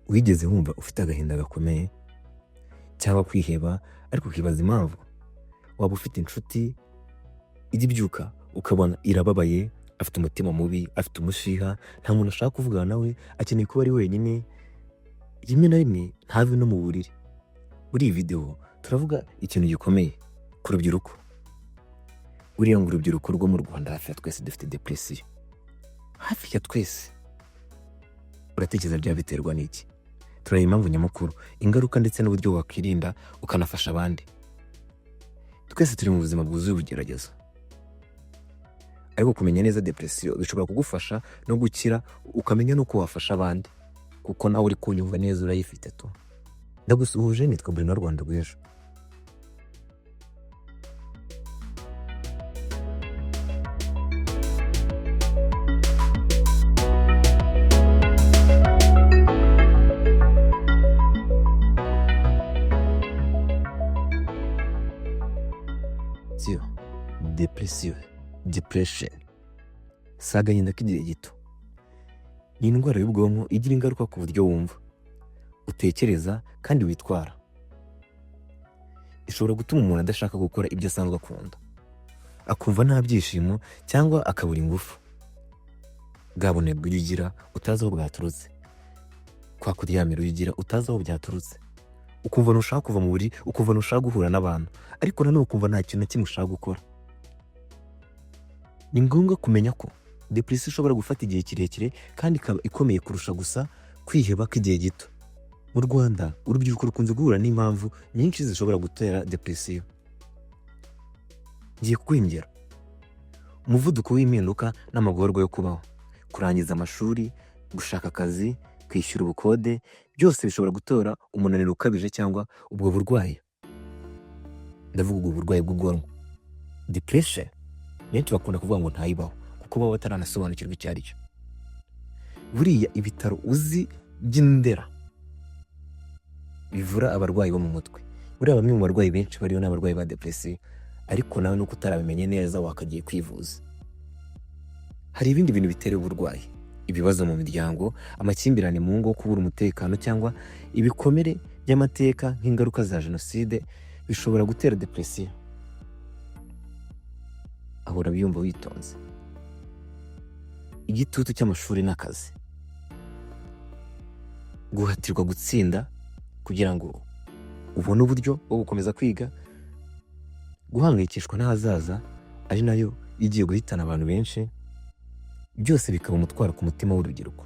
Wigeze wumva ufite agahinda gakomeye cyangwa kwiheba ariko ukibaza impamvu? Waba ufite inshuti ijya ibyuka ukabona irababaye, afite umutima mubi, afite umushiha, nta muntu ashaka kuvugana nawe, akeneye kuba ari wenyine, rimwe na rimwe ntave no mu buriri. Muri iyi videwo turavuga ikintu gikomeye ku rubyiruko. Buriya ngo urubyiruko rwo mu Rwanda hafi ya twese dufite depression, hafi ya twese. Uratekereza byaba biterwa n'iki? Turareba impamvu nyamukuru, ingaruka ndetse n'uburyo wakwirinda ukanafasha abandi. Twese turi mu buzima bwuzuye ubugeragezo, ariko kumenya neza depression bishobora kugufasha no gukira, ukamenya n'uko wafasha abandi, kuko nawe uri kunyumva neza urayifite tu. Ndagusuhuje, nitwa Bruno Rwanda rw'ejo. Depression, depression si agahinda k'igihe gito, ni indwara y'ubwonko igira ingaruka ku buryo wumva, utekereza kandi witwara. Ishobora gutuma umuntu adashaka gukora ibyo asanzwe akunda, akumva nta byishimo cyangwa akabura ingufu. Bwa bunebwe ujya ugira utazi aho bwaturutse, kwa kuryamira ujya ugira utazi aho byaturutse, ukumva ntushaka kuva mu buriri, ukumva ntushaka guhura n'abantu, ariko nanone ukumva nta kintu na kimwe ushaka gukora. Ni ngombwa kumenya ko depression ishobora gufata igihe kirekire kandi ikaba ikomeye kurusha gusa kwiheba kw'igihe gito. Mu Rwanda urubyiruko rukunze guhura n'impamvu nyinshi zishobora gutera depression. Ngiye kuguha ingero: umuvuduko w'impinduka n'amagorwa yo kubaho, kurangiza amashuri, gushaka akazi, kwishyura ubukode, byose bishobora gutora umunaniro ukabije cyangwa ubwo burwayi. Ndavuga ubwo burwayi bw'ubwonko. Depression benshi bakunda kuvuga ngo ntayibaho kuko baba bataranasobanukirwa icyo ari cyo. Buriya ibitaro uzi by'Indera bivura abarwayi bo mu mutwe, buriya bamwe mu barwayi benshi bariyo ni abarwayi ba depression, ariko nawe nuko utarabimenye neza wakagiye kwivuza. Hari ibindi bintu bitera uburwayi: ibibazo mu miryango, amakimbirane mu ngo, kubura umutekano cyangwa ibikomere by'amateka nk'ingaruka za jenoside bishobora gutera depression. Aho urabyumva witonze. Igitutu cy'amashuri n'akazi, guhatirwa gutsinda kugira ngo ubone uburyo bwo gukomeza kwiga, guhangayikishwa n'ahazaza ari nayo igiye guhitana abantu benshi, byose bikaba umutwaro ku mutima w'urubyiruko.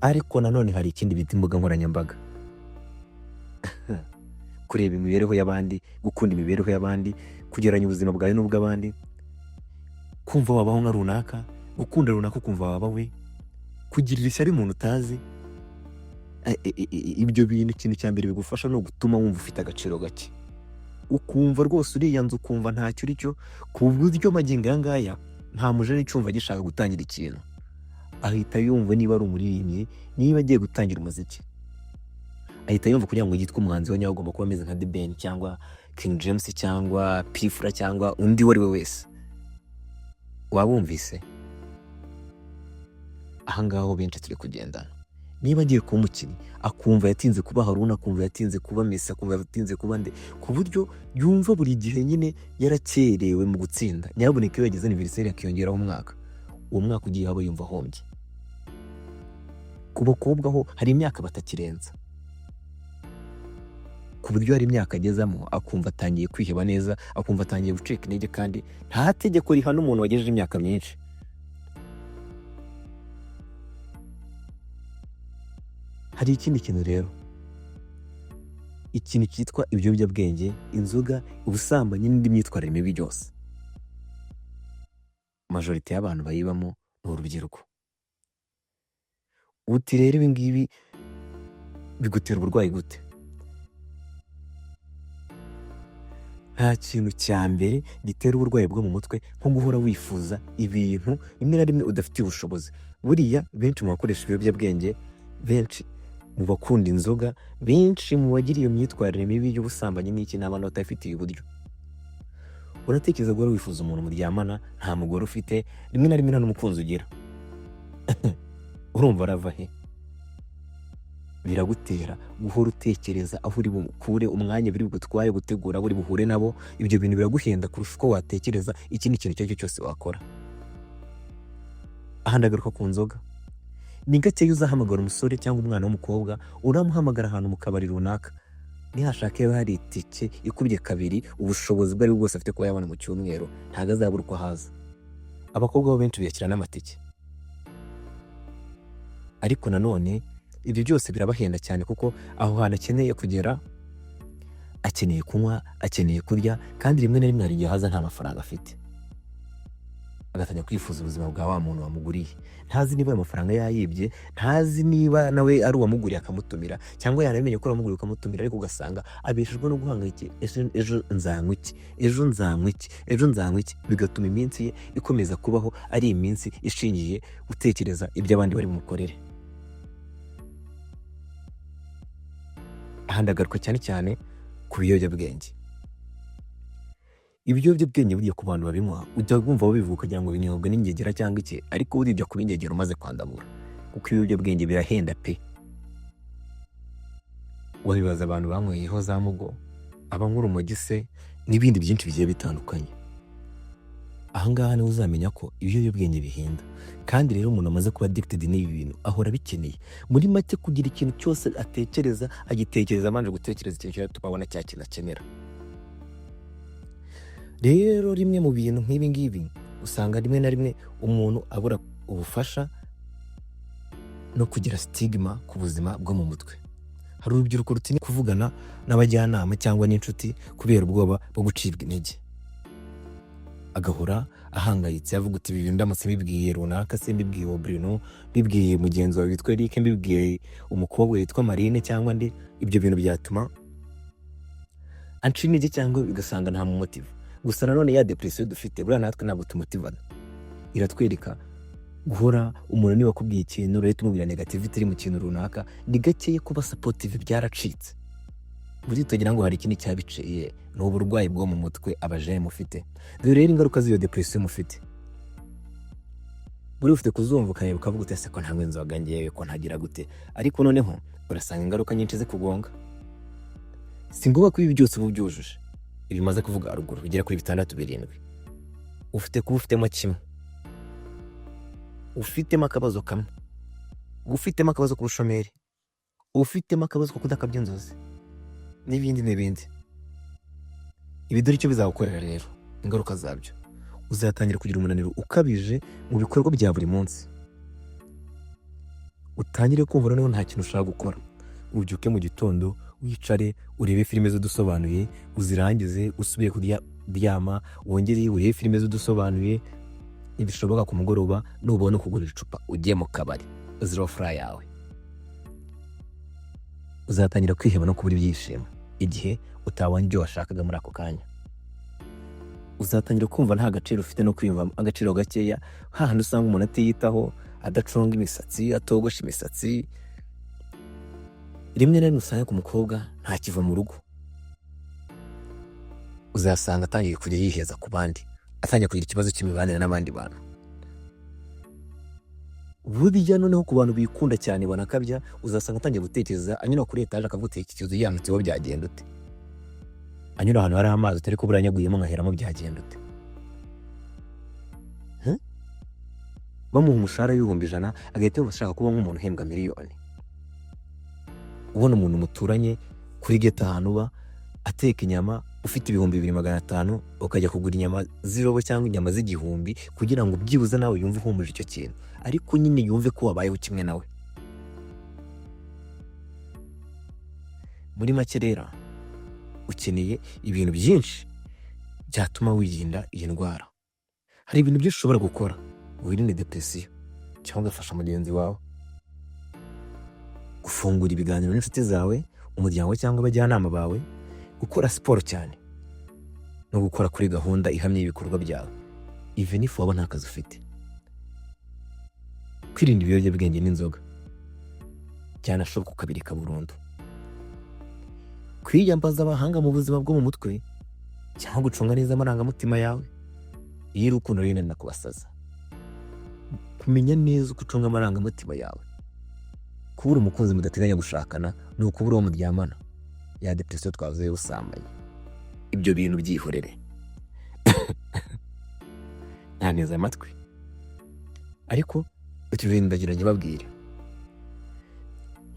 Ariko nanone hari ikindi bita imbuga nkoranyambaga: kureba imibereho y'abandi, gukunda imibereho y'abandi, kugereranya ubuzima bwawe n'ubw'abandi, kumva wabaho nka runaka, gukunda runaka ukumva waba we, kugirira ishyari umuntu utazi. Ibyo bintu ikintu cya mbere bigufasha ni ugutuma wumva ufite agaciro gake, ukumva rwose uriyanze, ukumva ntacyo uri cyo, ku buryo magingo aya ngaya nta mujene ucyumva agishaka gutangira ikintu. Ahita yumva niba ari umuririmbyi, niba agiye gutangira umuziki, ahita yumva kugira ngo yitwe umuhanzi wa nyawe agomba kuba ameze nka The Ben cyangwa King James cyangwa P Fla cyangwa undi uwo ari we wese. Wabumvise? Aha ngaha ho benshi turi kugendana. Niba agiye kuba umukinnyi, akumva yatinze kuba Haruna, akumva yatinze kuba Messi, akumva yatinze kuba nde, ku buryo yumva buri gihe nyine yarakerewe mu gutsinda. Nyabuneka iyo yagize anniversaire akiyongeraho umwaka, uwo mwaka ugiye aba yumva ahombye. Ku bakobwa ho hari imyaka batakirenza, ku buryo hari imyaka agezamo akumva atangiye kwiheba neza, akumva atangiye gucika intege, kandi nta tegeko rihana umuntu wagejeje imyaka myinshi. Hari ikindi kintu rero, ikintu cyitwa ibiyobyabwenge, inzoga, ubusambanyi n'indi myitwarire mibi byose, majorité y'abantu bayibamo ni urubyiruko. Uti rero ibi ngibi bigutera uburwayi gute? Nta kintu cya mbere gitera uburwayi bwo mu mutwe nko guhora wifuza ibintu rimwe na rimwe udafitiye ubushobozi. Buriya benshi mu bakoresha ibiyobyabwenge, benshi mu bakunda inzoga, benshi mu bagira iyo myitwarire mibi y'ubusambanyi n'iki, ni abantu batabifitiye uburyo. Uratekereza guhora wifuza umuntu muryamana, nta mugore ufite, rimwe na rimwe nta n'umukunzi ugira, urumva arava he? Biragutera guhora utekereza aho uri bukure umwanya biri bugutware gutegura abo uri buhure nabo. Ibyo bintu biraguhenda kurusha uko watekereza ikindi kintu icyo ari cyo cyose wakora. Aha ndagaruka ku nzoga. Ni gakeya uzahamagara umusore cyangwa umwana w'umukobwa, uramuhamagara ahantu mu kabari runaka, nihashaka iyo hari itike ikubye kabiri ubushobozi ubwo ari bwo bwose afite kuba yabona mu cyumweru, ntabwo azabura uko ahaza. Abakobwa bo benshi biyakira n'amatike, ariko nanone ibyo byose birabahenda cyane, kuko aho hantu akeneye kugera, akeneye kunywa, akeneye kurya, kandi rimwe na rimwe hari igihe haza nta mafaranga afite, agatangira kwifuza ubuzima bwa wa muntu wamuguriye. Ntazi niba ayo mafaranga yayibye, ntazi niba nawe ari uwamuguriye akamutumira, cyangwa yanamenye ko uwamuguriye ukamutumira, ariko ugasanga abeshejwe no guhangayika: ejo, ejo nzanywa iki, ejo nzanywa iki, ejo nzanywa iki? Bigatuma iminsi ye ikomeza kubaho ari iminsi ishingiye gutekereza ibyo abandi bari bumukorere. Aha ndagaruka cyane cyane ku biyobyabwenge. Ibiyobyabwenge burya ku bantu babinywa, ujya wumva babivuga ukagira ngo binyobwa n'ingegera cyangwa iki, ariko burya ujya kuba ingegera umaze kwandamura, kuko ibiyobyabwenge birahenda pe. Wabibaza abantu banyweyeho za mugo, abanywa urumogi se n'ibindi byinshi bigiye bitandukanye. Aha ngaha niho uzamenya ko ibiyobyabwenge bihenda. Kandi rero umuntu amaze kuba addicted n'ibi bintu ahora abikeneye. Muri make, kugira ikintu cyose atekereza, agitekereza abanje gutekereza ikintu cyatuma abona cya kintu akenera. Rero rimwe mu bintu nk'ibi ngibi, usanga rimwe na rimwe umuntu abura ubufasha no kugira stigma ku buzima bwo mu mutwe. Hari urubyiruko rutinya kuvugana n'abajyanama cyangwa n'inshuti kubera ubwoba bwo gucibwa intege, agahora ahangayitse avuga uti: "Ibi bintu ndamutse mbibwiye runaka se, mbibwiye uwo Bruno, mbibwiye mugenzi wawe witwa Eric, mbibwiye umukobwa witwa Marine cyangwa ndi, ibyo bintu byatuma anca intege cyangwa bigasanga nta mumotiva." Gusa nanone ya depression dufite buriya natwe ntabwo tumutivana, iratwereka guhora umuntu niba akubwiye ikintu urahita umubwira negativity iri mu kintu runaka. Ni gakeya kuba supportive, byaracitse. Buriya utagira ngo hari ikindi cyabiciye, ni uburwayi bwo mu mutwe abajene mufite. Dore rero ingaruka z'iyo depression mufite, buri ufite kuzumva ukareba ukavuga uti: "Ese ko ntanywa inzoga ngewe, ko ntagira gute?" Ariko noneho urasanga ingaruka nyinshi zikugonga. Si ngombwa ko ibi byose uba ubyujuje, ibi bimaze kuvuga haruguru bigera kuri bitandatu, birindwi. Ufite kuba ufitemo kimwe, ufitemo akabazo kamwe, ufitemo akabazo k'ubushomeri, ufitemo akabazo ko kudakabya inzozi n'ibindi n'ibindi. Ibi dore icyo bizagukorera rero, ingaruka zabyo: uzatangira kugira umunaniro ukabije mu bikorwa bya buri munsi, utangire kumva noneho nta kintu ushaka gukora, ubyuke mu gitondo wicare urebe filime z'udusobanuye, uzirangize, usubiye kuryama wongere urebe filime z'udusobanuye. Ntibishoboka, ku mugoroba nubona ukugurira icupa ugiye mu kabari zero fura yawe. Uzatangira kwiheba no kubura ibyishimo igihe utabonye ibyo washakaga muri ako kanya. Uzatangira kumva nta gaciro ufite no kwiyumva agaciro gakeya, hahandi usanga umuntu atiyitaho, adacunga imisatsi, atogosha imisatsi. Rimwe na rimwe usanga ku mukobwa ntakiva mu rugo. Uzasanga atangiye kujya yiheza ku bandi, atangiye kugira ikibazo cy'imibanire n'abandi bantu. Burya noneho ku bantu bikunda cyane banakabya, uzasanga atangiye gutekereza anyura kuri etaje akavuga uti: "Iki kizu yanutseho byagenda ute?" Anyura ahantu hari amazi utari ko buriya nyaguyemo nkaheramo byagenda ute? Huh? Bamuha umushahara w'100,000 agahita yumva ashaka kuba nk'umuntu uhembwa miliyoni. Ubona umuntu muturanye kuri geta ahantu uba ateka inyama, ufite 2500 ukajya kugura inyama z'irobo cyangwa inyama z'igihumbi kugira ngo byibuze nawe yumve uhumuje icyo kintu, ariko nyine yumve ko wabayeho kimwe nawe. Muri make rero, ukeneye ibintu byinshi byatuma wirinda iyi ndwara. Hari ibintu byinshi ushobora gukora ngo wirinde depression cyangwa ugafasha mugenzi wawe: gufungura ibiganiro n'inshuti zawe, umuryango cyangwa abajyanama bawe, gukora siporo cyane no gukora kuri gahunda ihamye y'ibikorwa byawe, even if waba nta kazi ufite, kwirinda ibiyobyabwenge n'inzoga, byanashoboka ukabireka burundu, kwiyambaza abahanga mu buzima bwo mu mutwe cyangwa gucunga neza amarangamutima yawe. Iyo urukundo rero kubasaza, kumenya neza uko ucunga amarangamutima yawe, kuba Kubura umukunzi mudateganya gushakana ni ukubura uwo muryamana, ya depression twavuze y'ubusambanyi. Ibyo bintu byihorere, ntaneze amatwi. Ariko ibyo bintu ndagira nyibabwire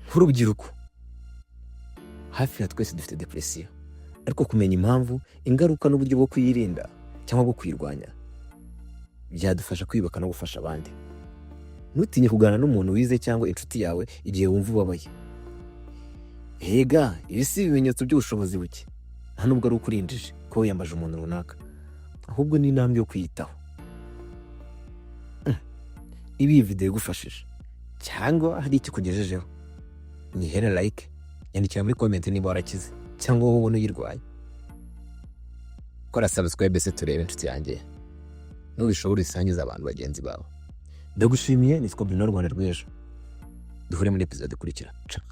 nk'urubyiruko, hafi ya twese dufite depression, ariko kumenya impamvu, ingaruka n'uburyo bwo kuyirinda cyangwa bwo kuyirwanya byadufasha kwiyubaka no gufasha abandi. Ntutinye kuganira n'umuntu wize cyangwa inshuti yawe igihe wumva ubabaye. Hega ibi si ibimenyetso by'ubushobozi buke, nta nubwo ari ukurindije ko wiyambaje umuntu runaka, ahubwo ni intambwe yo kwiyitaho. Niba iyi video igufashije cyangwa hari icyo ikugejejeho, nihere like, yandikira muri comment niba warakize cyangwa wowe ubona uyirwaye. Kora subscribe se turebe, inshuti yanjye. Nubishobora ubisangize abantu bagenzi bawe. Ndagushimiye, nitwa Bruno Rwanda rw'ejo. Duhure muri episode ikurikira. Ciao.